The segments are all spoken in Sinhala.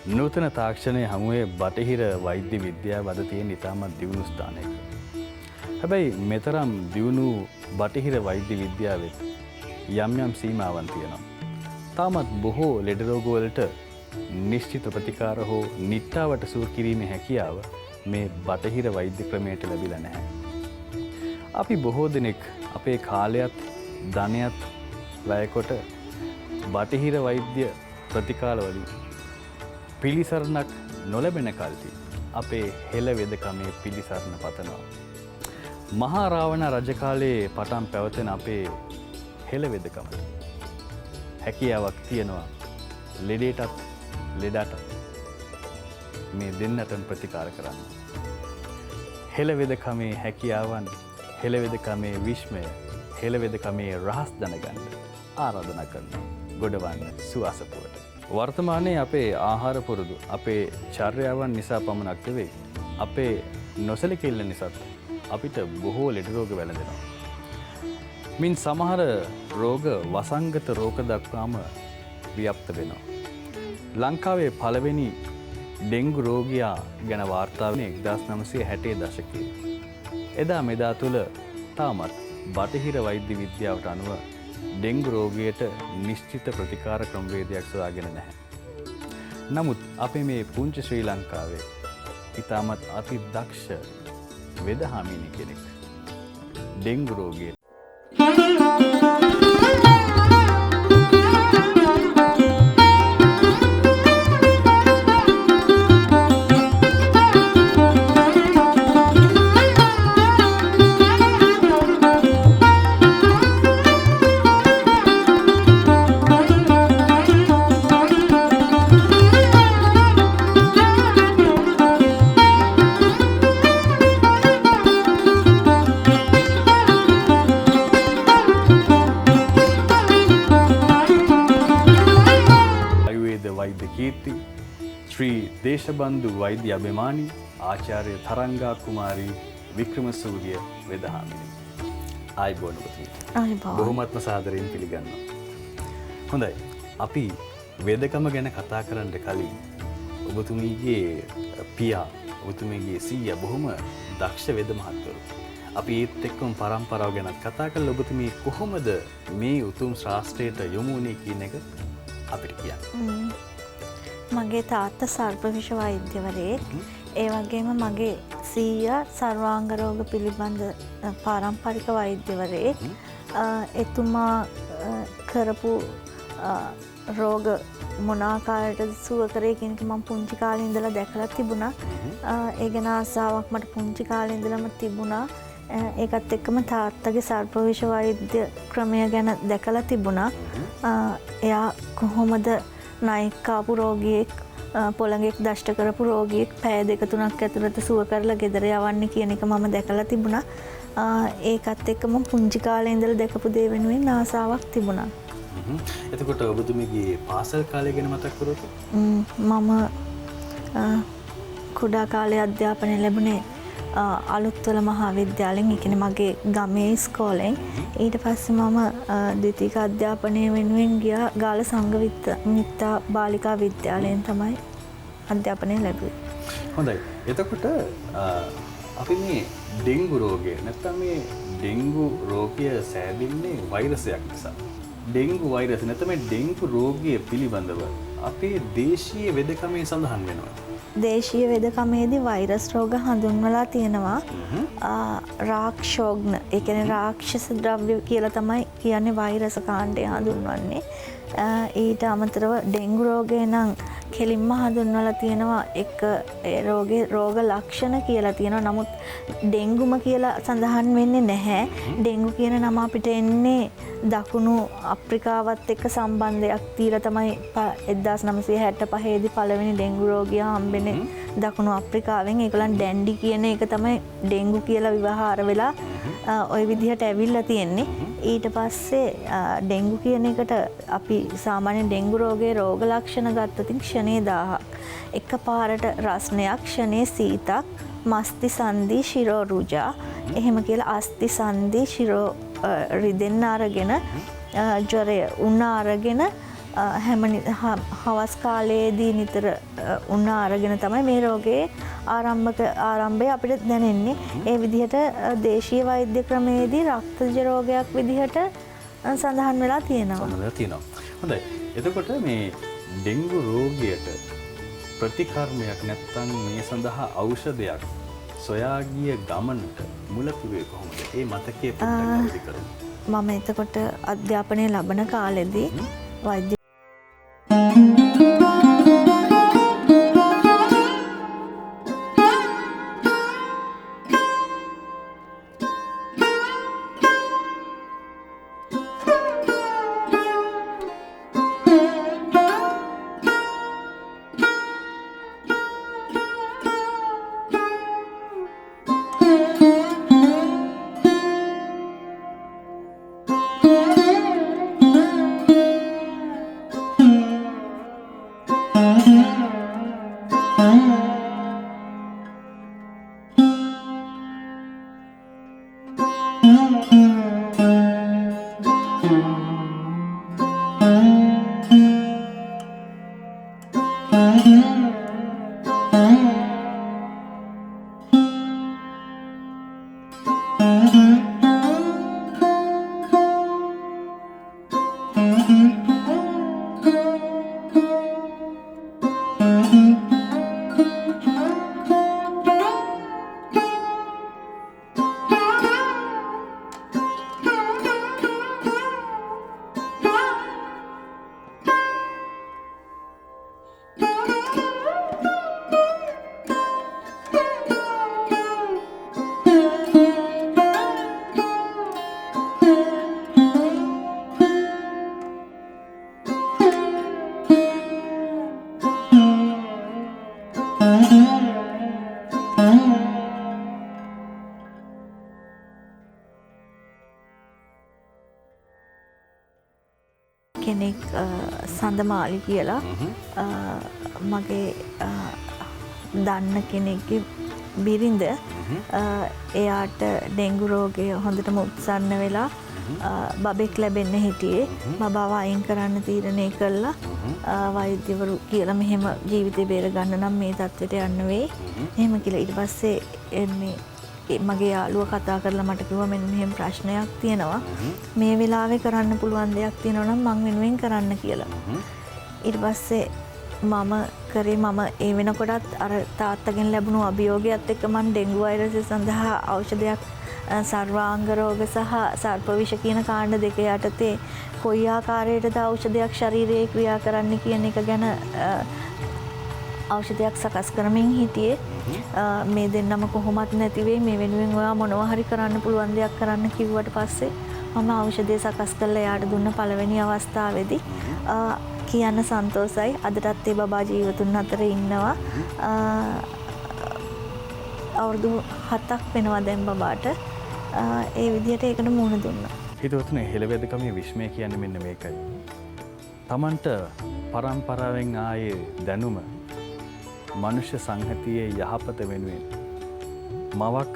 නූතන තාක්ෂණය හමුවේ බටහිර වෛද්‍ය විද්‍යාව අද තියෙන ඉතාමත් දියුණු ස්ථානයක. හැබැයි මෙතරම් දියුණු බටහිර වෛද්‍ය විද්‍යාවෙත් යම් යම් සීමාවන් තියෙනවා. තාමත් බොහෝ ලෙඩ රෝග වලට නිශ්චිත ප්‍රතිකාර හෝ නිට්ටාවට සුව කිරීමේ හැකියාව මේ බටහිර වෛද්‍ය ක්‍රමයට ලැබිලා නැහැ. අපි බොහෝ දෙනෙක් අපේ කාලයත් ධනයත් වැය කොට බටහිර වෛද්‍ය ප්‍රතිකාර වලින් පිළිසරණක් නොලැබෙන කල්හි අපේ හෙළ වෙදකමේ පිළිසරණ පතනවා. මහා රාවණ රජ කාලයේ පටන් පැවතෙන අපේ හෙළ වෙදකමට හැකියාවක් තියෙනවා ලෙඩේටත් ලෙඩාටත් මේ දෙන්නටම ප්‍රතිකාර කරන්න. හෙළ වෙදකමේ හැකියාවන්, හෙළ වෙදකමේ විශ්මය, හෙළ වෙදකමේ රහස් දැනගන්න ආරාධනා කරනවා ගොඩවන්න සුවසපුවට. වර්තමානයේ අපේ ආහාර පුරුදු, අපේ චර්යාවන් නිසා පමණක් නෙවෙයි, අපේ නොසැලකිල්ල නිසාත් අපිට බොහෝ ලෙඩ රෝග වැළඳෙනවා. මින් සමහර රෝග වසංගත රෝග දක්වාම ව්‍යාප්ත වෙනවා. ලංකාවේ පළවෙනි ඩෙංගු රෝගියා ගැන වාර්තා වුණේ 1960 දශකයේ. එදා මෙදා තුල තාමත් බටහිර වෛද්‍ය විද්‍යාවට අනුව ඩෙංගු රෝගයට නිශ්චිත ප්‍රතිකාර ක්‍රමවේදයක් සොයාගෙන නැහැ. නමුත් අපේ මේ පුංචි ශ්‍රී ලංකාවේ ඉතාමත් අති දක්ෂ වෙදහාමිනි කෙනෙක් ඩෙංගු රෝගයට ආයුර්වේද වෛද්‍ය කීර්ති ශ්‍රී දේශබන්දු වෛද්‍ය අභිමානී ආචාර්ය තරංගා කුමාරී වික්‍රමසූරිය වෙදහාමිනි. ආයුබෝවන් ඔබතුමීට. ආයුබෝවන්. බොහොමත්ම සාදරයෙන් පිළිගන්නවා. හොඳයි. අපි වෙදකම ගැන කතා කරන්න කලින් ඔබතුමීගේ පියා, ඔබතුමීගේ සීයා බොහොම දක්ෂ වෙද මහත්වරු. අපි ඒත් එක්කම පරම්පරාව ගැනත් කතා කරලා ඔබතුමී කොහොමද මේ උතුම් ශාස්ත්‍රයට යොමු වුණේ කියන එක අපිට කියන්න. මගේ තාත්තා සර්ප විෂ වෛද්‍යවරයෙක්. ඒ වගේම මගේ සීයා සර්වාංග රෝග පිළිබඳ පාරම්පරික වෛද්‍යවරයෙක්. එතුමා කරපු රෝග මොන ආකාරයටද සුව කරේ කියන එක මම පුංචි කාලේ ඉඳලා දැකලා තිබුණා. ඒ ගැන ආසාවක් මට පුංචි කාලේ ඉඳලම තිබුණා. ඒකත් එක්කම තාත්තගේ සර්ප විෂ වෛද්‍ය ක්‍රමය ගැන දැකලා තිබුණා. එයා කොහොමද නයෙක් කාපු රෝගියෙක්, පොළඟෙක් දෂ්ට කරපු රෝගියෙක් පැය දෙක තුනක් ඇතුළත සුව කරලා ගෙදර යවන්නේ කියන එක මම දැකලා තිබුණා. ඒකත් එක්කම පුංචි කාලේ ඉඳලා දැකපු දේ වෙනුවෙන් ආසාවක් තිබුණා. එතකොට ඔබතුමීගේ පාසල් කාලය ගැන මතක් කරොත්? මම කුඩා කාලේ අධ්‍යාපනය ලැබුණේ අලුත්වල මහා විද්‍යාලයෙන්, ඒ කියන්නේ මගේ ගමේ ඉස්කෝලෙන්. ඊට පස්සේ මම ද්විතීක අධ්‍යාපනය වෙනුවෙන් ගියා ගාල සංඝවිත්ත මිත්තා බාලිකා විද්‍යාලයෙන් තමයි අධ්‍යාපනය ලැබුවේ. හොඳයි. එතකොට අපි මේ ඩෙංගු රෝගය නැත්තම් මේ ඩෙංගු රෝගය සෑදෙන්නේ වෛරසයක් නිසා. ඩෙංගු වෛරස නැත්තම් මේ ඩෙංගු රෝගය පිළිබඳව අපේ දේශීය වෙදකමේ සඳහන් වෙනවා. දේශීය වෙදකමේදී වෛරස් රෝග හඳුන්වලා තියෙනවා. රාක්ෂෝග්න, ඒ කියන්නේ රාක්ෂස ද්‍රව්‍ය කියලා තමයි කියන්නේ වෛරස කාණ්ඩය හඳුන්වන්නේ. ඊට අමතරව ඩෙංගු රෝගය නම් කෙලින්ම හඳුන්වලා තියෙනවා එක ඒ රෝගේ රෝග ලක්ෂණ කියලා තියෙනවා. නමුත් ඩෙංගුම කියලා සඳහන් වෙන්නේ නැහැ. ඩෙංගු කියන නම අපිට එන්නේ දකුණු අප්‍රිකාවත් එක්ක සම්බන්ධයක් තියලා තමයි 1965 දී පළවෙනි ඩෙංගු රෝගියා හම්බෙන්නේ දකුණු අප්‍රිකාවෙන්. ඒගොල්ලන් ඩැන්ඩි කියන එක තමයි ඩෙංගු කියලා ව්‍යවහාර වෙලා ওই විදිහට ඇවිල්ලා තියෙන්නේ. ඊට පස්සේ ඩෙංගු කියන එකට අපි සාමාන්‍ය ඩෙංගු රෝගයේ රෝග ලක්ෂණ ගත්තොත් ක්ෂණේ 1000ක්, එකපාරට රස්නයක්, ක්ෂණේ සීතක්, මස්ති සන්ධි ශිරෝ රුජා එහෙම කියලා අස්ථි සන්ධි ශිරෝ රිදෙන්න අරගෙන, ජ්වරය උණ අරගෙන හැම හවස් කාලයේදී නිතර උණ අරගෙන තමයි මේ රෝගයේ ආරම්භය අපිට දැනෙන්නේ. ඒ විදිහට දේශීය වෛද්‍ය ක්‍රමයේදී රක්තජ රෝගයක් විදිහට සඳහන් වෙලා තියෙනවා. සඳහන් තියෙනවා. හොඳයි. එතකොට මේ ඩෙන්ගු රෝගයට ප්‍රතිකර්මයක් නැත්තම් මේ සඳහා ඖෂධයක් සොයා ගිය ගමනට මුල පුරුවේ කොහොමද? ඒ මතකයේ පොඩ්ඩක් අවදි කරමු. මම එතකොට අධ්‍යාපනය ලබන කාලෙදී වෛද්‍ය කෙනෙක් සඳමාලි කියලා මගේ දන්න කෙනෙක්ගේ බිරිඳ එයාට ඩෙන්ගු රෝගය හොඳටම උත්සන්න වෙලා බබෙක් ලැබෙන්න හිටියේ. බබාව අයින් කරන්න තීරණය කළා. වෛද්‍යවරු කියලා මෙහෙම ජීවිතේ බේර ගන්න නම් මේ තත්ත්වයට යන්න වෙයි. එහෙම කියලා ඊට පස්සේ මේ මගේ යාළුවා කතා කරලා මට කිව්වා මෙන්න මෙහෙම ප්‍රශ්නයක් තියෙනවා. මේ වෙලාවේ කරන්න පුළුවන් දෙයක් තියෙනවා නම් මං වෙනුවෙන් කරන්න කියලා. ඊට පස්සේ මම කරේ මම ඒ වෙනකොටත් අර තාත්තගෙන් ලැබුණු අභියෝගයත් එක්ක මං ඩෙන්ගු වෛරසය සඳහා ඖෂධයක් සර්වාංග රෝග සහ සර්ප විෂ කියන කාණ්ඩ දෙක යටතේ කොයි ආකාරයටද ඖෂධයක් ශරීරයේ ක්‍රියා කරන්නේ කියන එක ගැන ඖෂධයක් සකස් කරමින් හිටියේ. මේ දෙන්නම කොහොමත් නැති වෙයි, මේ වෙනුවෙන් ඔයා මොනවා හරි කරන්න පුළුවන් දෙයක් කරන්න කිව්වට පස්සේ මම ඖෂධය සකස් කරලා එයාට දුන්න පළවෙනි අවස්ථාවේදී කියන්න සන්තෝසයි අදටත් ඒ බබා ජීවතුන් අතර ඉන්නවා. අවුරුදු 7ක් වෙනවා දැන් බබාට. ඒ විදිහට ඒකට මුහුණ දුන්නා. හිතවතුනේ හෙළවැදකමේ විස්මය කියන්නේ මෙන්න මේකයි. Tamanට පරම්පරාවෙන් ආයේ දැනුම මනුෂ්‍ය සංහතියේ යහපත වෙනුවෙන් මවක්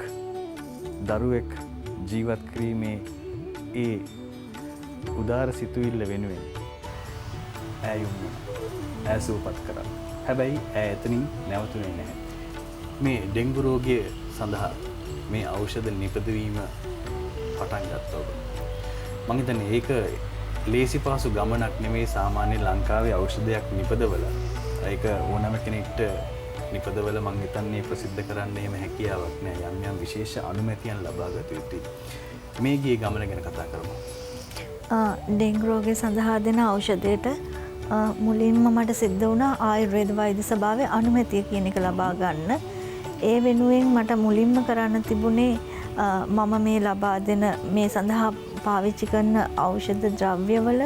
දරුවෙක් ජීවත් කිරීමේ ඒ උදාර සිතුවිල්ල වෙනුවෙන් ඈ යොමු වුණා. ඈ සුවපත් කරා. හැබැයි ඈ එතනින් නැවතුනේ නැහැ. මේ ඩෙන්ගු රෝගය සඳහා මේ ඖෂධ නිපදවීම පටන් ගත්තා ඔබ. මං හිතන්නේ ඒක ලේසි පහසු ගමනක් නෙමෙයි. සාමාන්‍ය ලංකාවේ ඖෂධයක් නිපදවලා ඒක ඕනම කෙනෙක්ට නිපදවල මං හිතන්නේ ප්‍රසිද්ධ කරන්න එහෙම හැකියාවක් නෑ. යම් යම් විශේෂ අනුමැතියන් ලබා ගත යුතුයි. මේ ගිය ගමන ගැන කතා කරමු. ඩෙන්ගු රෝගය සඳහා දෙන ඖෂධයට මුලින්ම මට සිද්ධ වුණා ආයුර්වේද වෛද්‍ය සභාවේ අනුමැතිය කියන එක ලබා ගන්න. ඒ වෙනුවෙන් මට මුලින්ම කරන්න තිබුණේ මම මේ ලබා දෙන මේ සඳහා පාවිච්චි කරන ඖෂධ ද්‍රව්‍යවල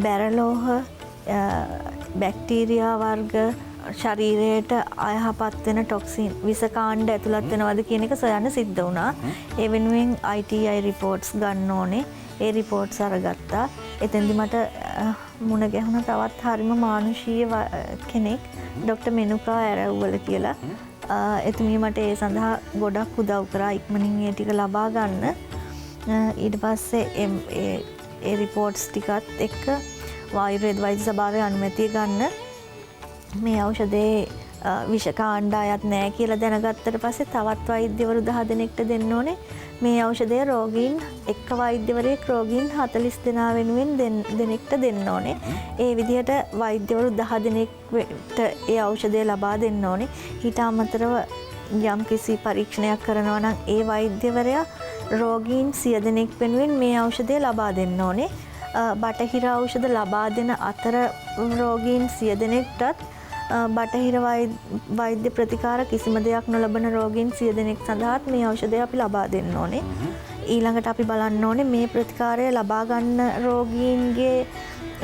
බැරලෝහ, බැක්ටීරියා වර්ග, ශරීරයට අයහපත් වෙන ටොක්සින් විස කාණ්ඩ ඇතුළත් වෙනවද කියන එක සොයන්න සිද්ධ වුණා. ඒ වෙනුවෙන් ITI reports ගන්න ඕනේ. ඒ රිපෝට්ස් අරගත්තා. එතෙන්දි මට මුණ ගැහුණ තවත් හරිම මානුෂීය කෙනෙක් ඩොක්ටර් මෙනුකා ඇරව්වල කියලා. එතුමිය මට ඒ සඳහා ගොඩක් උදව් කරා ඉක්මනින් ඒ ටික ලබා ගන්න. ඊට පස්සේ ඒ රිපෝට්ස් ටිකත් එක්ක ආයුර්වේද වෛද්‍ය සභාවේ අනුමැතිය ගන්න. මේ ඖෂධයේ විෂ කාණ්ඩායක් නෑ කියලා දැනගත්තට පස්සේ තවත් වෛද්‍යවරු 10 දෙනෙක්ට දෙන්න ඕනේ. මේ ඖෂධය රෝගීන් එක් වෛද්‍යවරයෙක් රෝගීන් 40 දෙනා වෙනුවෙන් දෙනෙක්ට දෙන්න ඕනේ. ඒ විදිහට වෛද්‍යවරු 10 දෙනෙක්ට ඒ ඖෂධය ලබා දෙන්න ඕනේ. ඊට අමතරව යම් කිසි පරීක්ෂණයක් කරනවා නම් ඒ වෛද්‍යවරයා රෝගීන් 100 දෙනෙක් වෙනුවෙන් මේ ඖෂධය ලබා දෙන්න ඕනේ. බටහිර ඖෂධ ලබා දෙන අතර රෝගීන් 100 දෙනෙක්ටත් බටහිර වෛද්‍ය ප්‍රතිකාර කිසිම දෙයක් නොලබන රෝගීන් 100 දෙනෙක් සඳහාත් මේ ඖෂධය අපි ලබා දෙන්න ඕනේ. ඊළඟට අපි බලන්න ඕනේ මේ ප්‍රතිකාරය ලබා ගන්න රෝගීන්ගේ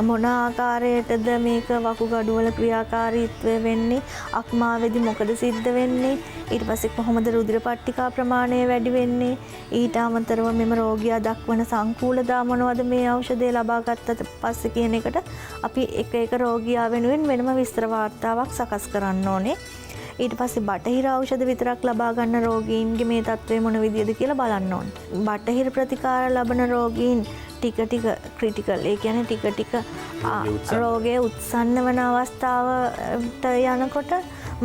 මොන ආකාරයටද මේක වකුගඩුවල ක්‍රියාකාරීත්වය වෙන්නේ, අක්මාවේදී මොකද සිද්ධ වෙන්නේ, ඊට පස්සේ කොහොමද රුධිර පට්ටිකා ප්‍රමාණය වැඩි වෙන්නේ, ඊට අමතරව මෙම රෝගියා දක්වන සංකූලතා මොනවද මේ ඖෂධය ලබා ගත්තට පස්සේ කියන එකට අපි එක එක රෝගියා වෙනුවෙන් වෙනම විස්තර වාර්තාවක් සකස් කරන්න ඕනේ. ඊට පස්සේ බටහිර ඖෂධ විතරක් ලබා ගන්න රෝගීන්ගේ මේ තත්ත්වය මොන විදියද කියලා බලන්න ඕනේ. බටහිර ප්‍රතිකාර ලබන රෝගීන් ටික ටික ක්‍රිටිකල්, ඒ කියන්නේ ටික ටික රෝගය උත්සන්න වන අවස්ථාවට යනකොට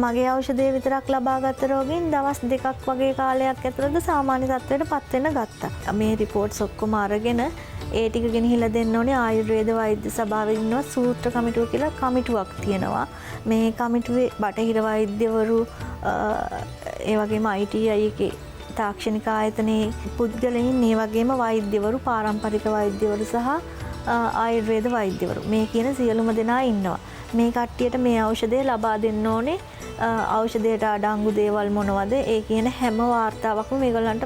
මගේ ඖෂධය විතරක් ලබාගත් රෝගීන් දවස් දෙකක් වගේ කාලයක් ඇතුළත සාමාන්‍ය තත්ත්වයට පත් වෙන ගත්තා. මේ රිපෝට්ස් ඔක්කොම අරගෙන ඒ ටික ගෙනහිලා දෙන්න ඕනේ ආයුර්වේද වෛද්‍ය සභාවේ ඉන්නවා සූත්‍ර කමිටුව කියලා කමිටුවක් තියෙනවා. මේ කමිටුවේ බටහිර වෛද්‍යවරු ඒ වගේම ITI එකේ තාක්ෂණික ආයතනයේ පුද්ගලයින්, ඒ වගේම වෛද්‍යවරු, පාරම්පරික වෛද්‍යවරු සහ ආයුර්වේද වෛද්‍යවරු මේ කියන සියලුම දෙනා ඉන්නවා. මේ කට්ටියට මේ ඖෂධය ලබා දෙන්න ඕනේ. ඖෂධයට අඩංගු දේවල් මොනවද ඒ කියන හැම වාර්තාවක්ම මේගොල්ලන්ට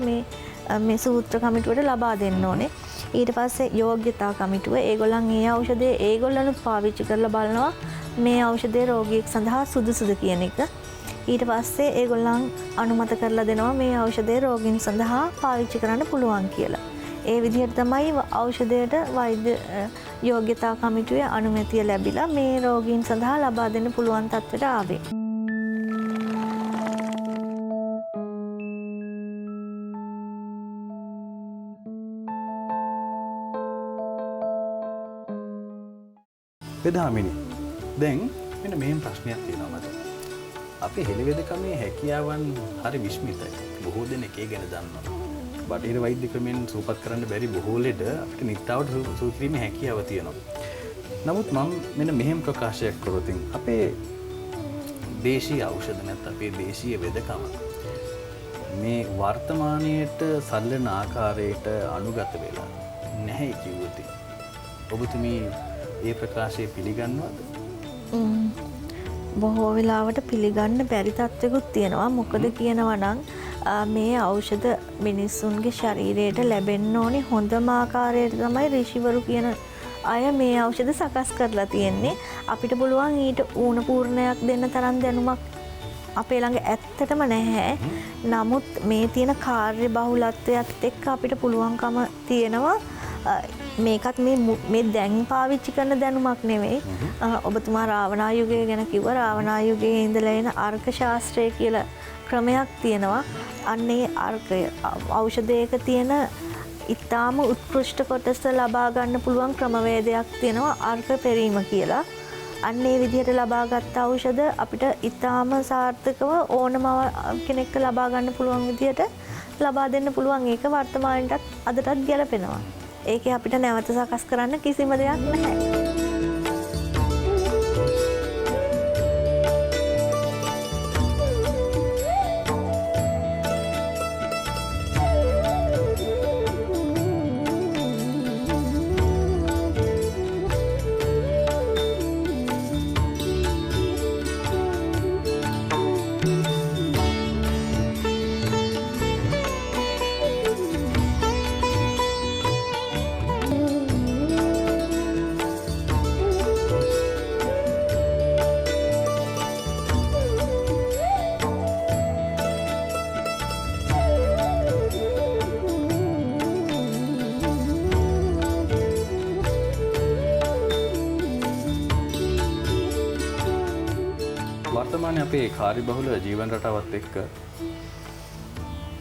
මේ සූත්‍ර කමිටුවට ලබා දෙන්න ඕනේ. ඊට පස්සේ යෝග්‍යතා කමිටුව ඒගොල්ලන් ඒ ඖෂධය ඒගොල්ලනුත් පාවිච්චි කරලා බලනවා මේ ඖෂධය රෝගියෙක් සඳහා සුදුසුද කියන එක. ඊට පස්සේ ඒගොල්ලන් අනුමත කරලා දෙනවා මේ ඖෂධය රෝගීන් සඳහා පාවිච්චි කරන්න පුළුවන් කියලා. ඒ විදිහට තමයි ඖෂධයට වෛද්‍ය යෝග්‍යතා කමිටුවේ අනුමැතිය ලැබිලා මේ රෝගීන් සඳහා ලබා දෙන්න පුළුවන් තත්ත්වයට ආවේ. වෙදහාමිනි, දැන් මෙන්න මෙහෙම ප්‍රශ්නයක් තියෙනවා මට. අපේ හෙළිවෙදකමේ හැකියාවන් හරි විස්මිතයි. බොහෝ දෙනෙක් ඒ ගැන දන්නවා. බටහිර වෛද්‍ය ක්‍රමෙන් සුවපත් කරන්න බැරි බොහෝ ලෙඩ අපිට නිත්තාවට සුව කිරීමේ හැකියාව තියෙනවා. නමුත් මම මෙන්න මෙහෙම ප්‍රකාශයක් කරොත් අපේ දේශීය ඖෂධ නැත්නම් අපේ දේශීය වෙදකම මේ වර්තමානයේට සරිලන ආකාරයට අනුගත වෙලා නැහැ කිව්වොත් ඔබතුමී ඒ ප්‍රකාශය පිළිගන්නවද? බොහෝ වෙලාවට පිළිගන්න බැරි තත්ත්වයකුත් තියෙනවා. මොකද කියනවා නම් මේ ඖෂධ මිනිස්සුන්ගේ ශරීරයට ලැබෙන්න ඕනේ හොඳම ආකාරයට තමයි ඍෂිවරු කියන අය මේ ඖෂධ සකස් කරලා තියෙන්නේ. අපිට පුළුවන් ඊට ඌණ පූර්ණයක් දෙන්න තරම් දැනුමක් අපේ ළඟ ඇත්තටම නැහැ. නමුත් මේ තියෙන කාර්ය බහුලත්වයත් එක්ක අපිට පුළුවන්කම තියෙනවා. මේකත් මේ දැන් පාවිච්චි කරන දැනුමක් නෙවෙයි. ඔබතුමා රාවණා යුගය ගැන කිව්වා. රාවණා යුගයේ ඉඳලා එන අර්ක ශාස්ත්‍රය කියලා ක්‍රමයක් තියෙනවා. අන්න ඒ අර්කය ඖෂධයක තියෙන ඉතාම උත්කෘෂ්ඨ කොටස ලබා ගන්න පුළුවන් ක්‍රමවේදයක් තියෙනවා අර්ක පෙරීම කියලා. අන්න ඒ විදිහට ලබාගත් ඖෂධ අපිට ඉතාම සාර්ථකව ඕනම කෙනෙක්ට ලබා ගන්න පුළුවන් විදිහට ලබා දෙන්න පුළුවන්. ඒක වර්තමානයටත් අදටත් ගැලපෙනවා. ඒකේ අපිට නැවත සකස් කරන්න කිසිම දෙයක් නැහැ. වර්තමානයේ අපේ කාර්යබහුල ජීවන රටාවත් එක්ක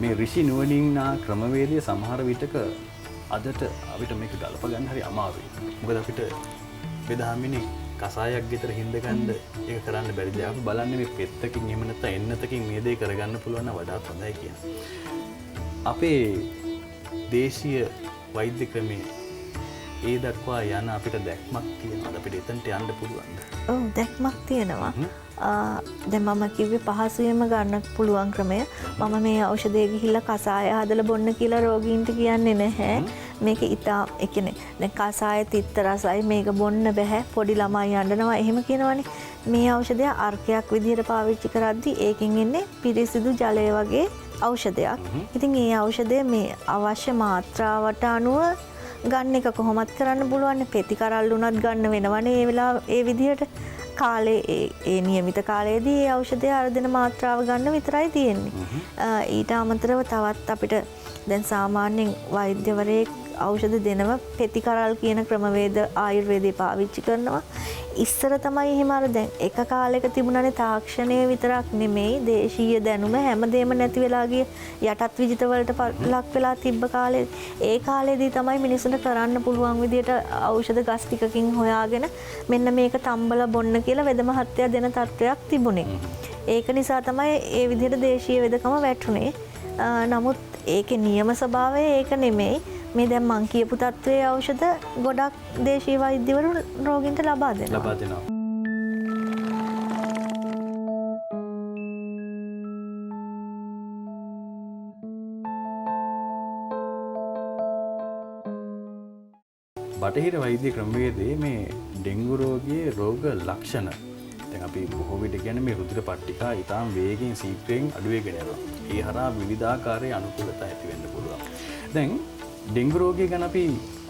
මේ ඍෂි නුවණින් නා ක්‍රමවේදය සමහර විටක අදට අපිට මේක ගලප ගන්න හරි අමාරුයි. මොකද අපිට වෙදහමිනේ කසායක් ගෙදර හින්ද ගන්න ඒක කරන්න බැරි දෙයක්. අපි බලන්නේ මේ පෙත්තකින් එහෙම නැත්නම් එන්නතකින් මේ දේ කරගන්න පුළුවන් නම් වඩාත් හොඳයි කියන. අපේ දේශීය වෛද්‍ය ක්‍රමයේ ඒ දක්වා යන අපිට දැක්මක් තියෙනවද? අපිට එතනට යන්න පුළුවන්ද? ඔව්, දැක්මක් තියෙනවා. දැන් මම කිව්වේ පහසුවෙන්ම ගන්න පුළුවන් ක්‍රමය. මම මේ ඖෂධය ගිහිල්ලා කසාය හදලා බොන්න කියලා රෝගීන්ට කියන්නේ නැහැ. මේක ඉතා ඒ කියන්නේ දැන් කසාය තිත්ත රසයි මේක බොන්න බෑ, පොඩි ළමයි අඬනවා එහෙම කියනවනේ. මේ ඖෂධය අර්කයක් විදිහට පාවිච්චි කරද්දී ඒකෙන් එන්නේ පිරිසිදු ජලය වගේ ඖෂධයක්. ඉතින් ඒ ඖෂධය මේ අවශ්‍ය මාත්‍රාවට අනුව ගන්න එක කොහොමත් කරන්න පුළුවන්. පෙති කරල් වුණත් ගන්න වෙනවනේ ඒ වෙලාව ඒ විදිහට කාලේ ඒ නියමිත කාලයේදී ඒ ඖෂධය අර දෙන මාත්‍රාව ගන්න විතරයි තියෙන්නේ. ඊට අමතරව තවත් අපිට දැන් සාමාන්‍යයෙන් වෛද්‍යවරයෙක් ඖෂධ දෙනව පෙති කරල් කියන ක්‍රමවේද ආයුර්වේදේ පාවිච්චි කරනවා. ඉස්සර තමයි එහෙම අර දැන් එක කාලයක තිබුණානේ තාක්ෂණය විතරක් නෙමෙයි දේශීය දැනුම හැමදේම නැති වෙලා ගිය යටත් විජිත වලට ලක් වෙලා තිබ්බ කාලේ. ඒ කාලේදී තමයි මිනිසුන්ට කරන්න පුළුවන් විදියට ඖෂධ ගස් ටිකකින් හොයාගෙන මෙන්න මේක තම්බලා බොන්න කියලා වෙද මහත්තයා දෙන තත්ත්වයක් තිබුණේ. ඒක නිසා තමයි ඒ විදියට දේශීය වෙදකම වැටුනේ. නමුත් ඒකේ නියම ස්වභාවය ඒක නෙමෙයි. මේ දැන් මං කියපු තත්ත්වයේ ඖෂධ ගොඩක් දේශීය වෛද්‍යවරු රෝගීන්ට ලබා දෙනවා. ලබා දෙනවා. බටහිර වෛද්‍ය ක්‍රමවේදයේ මේ ඩෙන්ගු රෝගයේ රෝග ලක්ෂණ දැන් අපි බොහෝ විට කියන්නේ මේ රුධිර පට්ටිකා ඉතාම වේගයෙන් ශීඝ්‍රයෙන් අඩු වෙගෙන යනවා. ඒ හරහා විවිධාකාරයේ අනුකූලතා ඇති වෙන්න පුළුවන්. දැන් ඩෙන්ගු රෝගය ගැන අපි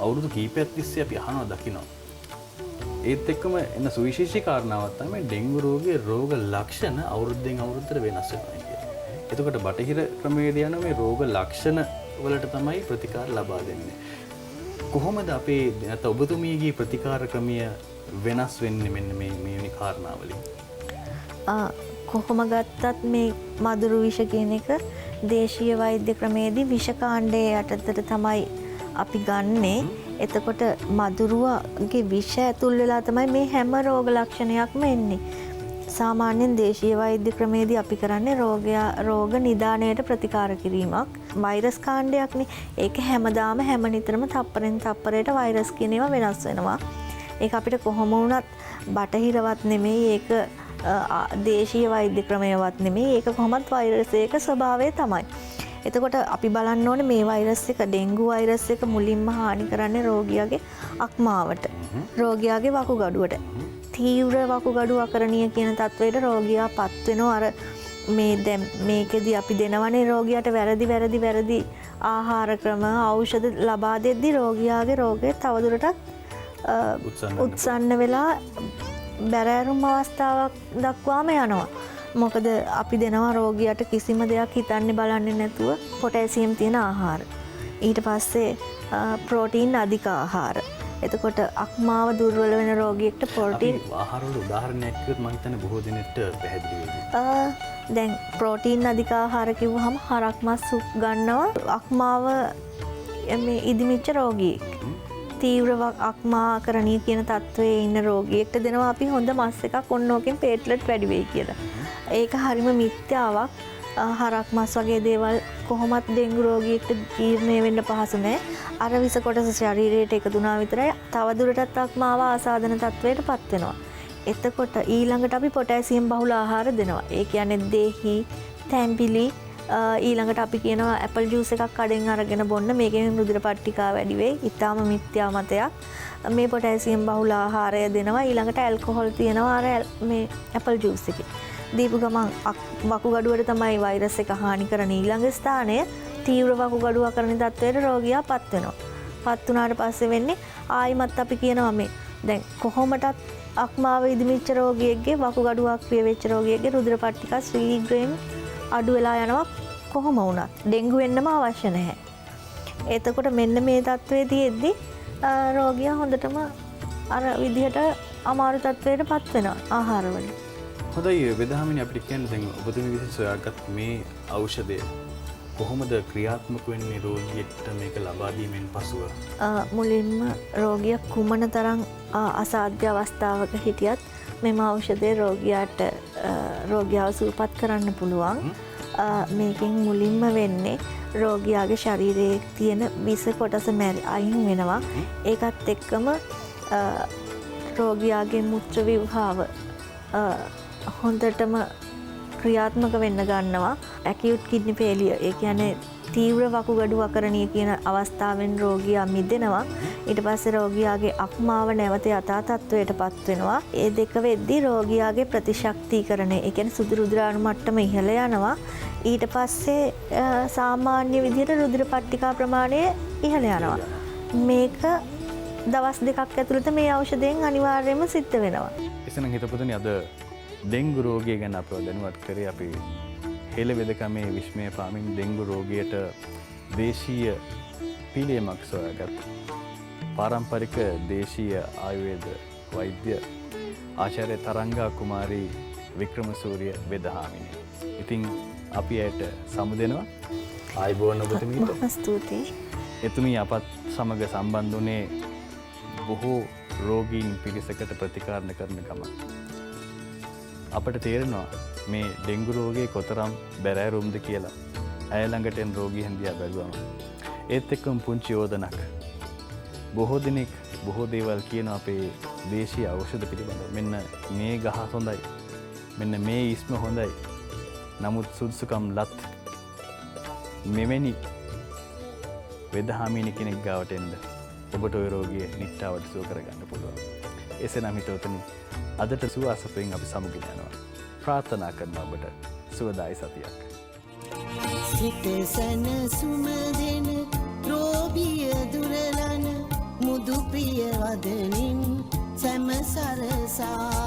අවුරුදු කීපයක් තිස්සේ අපි අහනවා දකිනවා. ඒත් එක්කම එන සුවිශේෂී කාරණාවක් තමයි ඩෙන්ගු රෝගයේ රෝග ලක්ෂණ අවුරුද්දෙන් අවුරුද්දට වෙනස් වෙනවා කියන්නේ. එතකොට බටහිර ක්‍රමවේදය යන මේ රෝග ලක්ෂණ වලට තමයි ප්‍රතිකාර ලබා දෙන්නේ. කොහොමද අපේ නැත්නම් ඔබතුමියගේ ප්‍රතිකාර ක්‍රමය වෙනස් වෙන්නේ මෙන්න මේ මේ කාරණාවලින්? කොහොම ගත්තත් මේ මදුරු විෂ කියන එක දේශීය වෛද්‍ය ක්‍රමයේදී විෂ කාණ්ඩයේ යටතට තමයි අපි ගන්නෙ. එතකොට මදුරුවගේ විෂ ඇතුල් වෙලා තමයි මේ හැම රෝග ලක්ෂණයක්ම එන්නේ. සාමාන්‍යයෙන් දේශීය වෛද්‍ය ක්‍රමයේදී අපි කරන්නේ රෝග නිදානයට ප්‍රතිකාර කිරීමක්. වෛරස් කාණ්ඩයක්නේ. ඒක හැමදාම හැම නිතරම තප්පරෙන් තප්පරයට වෛරස් කියන ඒවා වෙනස් වෙනවා. ඒක අපිට කොහොම වුණත් බටහිරවත් නෙමෙයි, ඒක දේශීය වෛද්‍ය ක්‍රමයවත් නෙමෙයි, ඒක කොහොමත් වෛරස් එක ස්වභාවය තමයි. එතකොට අපි බලන්න ඕනේ මේ වෛරස් එක ඩෙන්ගු වෛරස් එක මුලින්ම හානි කරන්නේ රෝගියාගේ අක්මාවට, රෝගියාගේ වකුගඩුවට. තීව්‍ර වකුගඩු අකරණීය කියන තත්වයට රෝගියා පත් වෙනවා. අර මේ දැන් මේකෙදි අපි දෙනවනේ රෝගියාට වැරදි වැරදි වැරදි ආහාර ක්‍රම ඖෂධ ලබා දෙද්දි රෝගියාගේ රෝගය තවදුරටත් උත්සන්න වෙලා බැරෑරුම් අවස්ථාවක් දක්වාම යනවා. මොකද අපි දෙනවා රෝගියාට කිසිම දෙයක් හිතන්නේ බලන්නේ නැතුව පොටෑසියම් තියෙන ආහාර. ඊට පස්සේ ප්‍රෝටීන් අධික ආහාර. එතකොට අක්මාව දුර්වල වෙන රෝගියෙක්ට ප්‍රෝටීන් ආහාර වල උදාහරණයක් කිව්වොත් මම හිතන්නේ බොහෝ දෙනෙක්ට පැහැදිලි වෙයි. දැන් ප්‍රෝටීන් අධික ආහාර කිව්වහම හරක් මස් සුප් ගන්නවා. අක්මාව මේ ඉදිමිච්ච රෝගියෙක්. තීව්‍ර අක්මාකරණීය කියන තත්ත්වයේ ඉන්න රෝගියෙක්ට දෙනවා අපි හොඳ මස් එකක්, ඔන්න ඕකෙන් ප්ලේට්ලට් වැඩි වෙයි කියලා. ඒක හරිම මිත්‍යාවක්. හරක් මස් වගේ දේවල් කොහොමත් ඩෙන්ගු රෝගියෙක්ට ජීර්ණය වෙන්න පහසු නෑ. අර විස කොටස ශරීරයට එකතු වුණා විතරයි තවදුරටත් අක්මාව ආසාදන තත්ත්වයට පත් වෙනවා. එතකොට ඊළඟට අපි පොටෑසියම් බහුල ආහාර දෙනවා. ඒ කියන්නේ දෙහි, තැඹිලි, ඊළඟට අපි කියනවා ඇපල් ජූස් එකක් කඩෙන් අරගෙන බොන්න, මේකෙන් රුධිර පට්ටිකා වැඩි වෙයි. ඉතාම මිත්‍යා මතයක්. මේ පොටෑසියම් බහුල ආහාරය දෙනවා. ඊළඟට ඇල්කොහොල් තියෙනවා අර මේ ඇපල් ජූස් එකේ. දීපු ගමන් වකුගඩුවට තමයි වෛරස් එක හානි කරන ඊළඟ ස්ථානය තීව්‍ර වකුගඩුව අකරණ තත්ත්වයට රෝගියා පත් වෙනවා. පත් වුණාට පස්සේ වෙන්නේ ආයිමත් අපි කියනවා මේ දැන් කොහොමටත් අක්මාව ඉදිමිච්ච රෝගියෙක්ගේ වකුගඩුව අක්‍රිය වෙච්ච රෝගියෙක්ගේ රුධිර පට්ටිකා ශීඝ්‍රයෙන් අඩු වෙලා යනවා කොහොම වුණත්. ඩෙන්ගු වෙන්නම අවශ්‍ය නැහැ. එතකොට මෙන්න මේ තත්ත්වයේ තියෙද්දි රෝගියා හොඳටම අර විදිහට අමාරු තත්ත්වයට පත් වෙනවා ආහාර වලින්. හොඳයි වෙදහමිනි, අපිට කියන්න දැන් ඔබතුමිය විසින් සොයාගත් මේ ඖෂධය කොහොමද ක්‍රියාත්මක වෙන්නේ රෝගියෙක්ට මේක ලබා දීමෙන් පසුව? මුලින්ම රෝගියා කුමන තරම් අසාධ්‍ය අවස්ථාවක හිටියත් මෙම ඖෂධය රෝගියාට රෝගියාව සුවපත් කරන්න පුළුවන්. මේකෙන් මුලින්ම වෙන්නේ රෝගියාගේ ශරීරයේ තියෙන විස කොටස අයින් වෙනවා. ඒකත් එක්කම රෝගියාගේ මුත්‍ර ව්‍යුහාව හොඳටම ක්‍රියාත්මක වෙන්න ගන්නවා. ඇකියුට් කිඩ්නි ෆේලියර්, ඒ කියන්නේ තීව්‍ර වකුගඩු වකරණිය කියන අවස්ථාවෙන් රෝගියා මිදෙනවා. ඊට පස්සේ රෝගියාගේ අක්මාව නැවත යථා තත්ත්වයට පත් වෙනවා. ඒ දෙක වෙද්දී රෝගියාගේ ප්‍රතිශක්තිකරණය, ඒ කියන්නේ සුදු රුධිරාණු මට්ටම ඉහළ යනවා. ඊට පස්සේ සාමාන්‍ය විදිහට රුධිර පට්ටිකා ප්‍රමාණය ඉහළ යනවා. මේක දවස් දෙකක් ඇතුළත මේ ඖෂධයෙන් අනිවාර්යයෙන්ම සිද්ධ වෙනවා. එසේනම් හිතපොතනි, අද ඩෙන්ගු රෝගය ගැන අපව දැනුවත් කරේ අපි හෙළ වෙදකමේ විස්මය පාමින් ඩෙන්ගු රෝගයට දේශීය පිළියමක් සොයාගත් පාරම්පරික දේශීය ආයුර්වේද වෛද්‍ය ආචාර්ය තරංගා කුමාරී වික්‍රමසූරිය වෙදහාමිනි. ඉතින් අපි ඇයට සමු දෙනවා. ආයුබෝවන් ඔබතුමීට. බොහොම ස්තුතියි. එතුමී අපත් සමග සම්බන්ධ වුණේ බොහෝ රෝගීන් පිරිසකට ප්‍රතිකාරණ කරන ගමන්. අපට තේරෙනවා මේ ඩෙන්ගු රෝගය කොතරම් බැරෑරුම්ද කියලා ඇය ළඟට එන රෝගීන් දිහා බැලුවම. ඒත් එක්කම පුංචි යෝදනක්. බොහෝ දෙනෙක් බොහෝ දේවල් කියනවා අපේ දේශීය ඖෂධ පිළිබඳව. මෙන්න මේ ගහ හොඳයි, මෙන්න මේ ඉස්ම හොඳයි. නමුත් සුදුසුකම් ලත් මෙවැනි වෙදහාමිනි කෙනෙක් ගාවට එන්න ඔබට ඔය රෝගිය නිට්ටාවට සුව කරගන්න පුළුවන්. එසේනම් හිතවතුනි, අදට සුව අසපෙන් අපි සමුගෙන යනවා. ප්‍රාර්ථනා කරනවා ඔබට සුවදායි සතියක්. සිත සැනසුම දෙන රෝගිය දුරලන මුදු ප්‍රිය වදනින් සැම සරසා.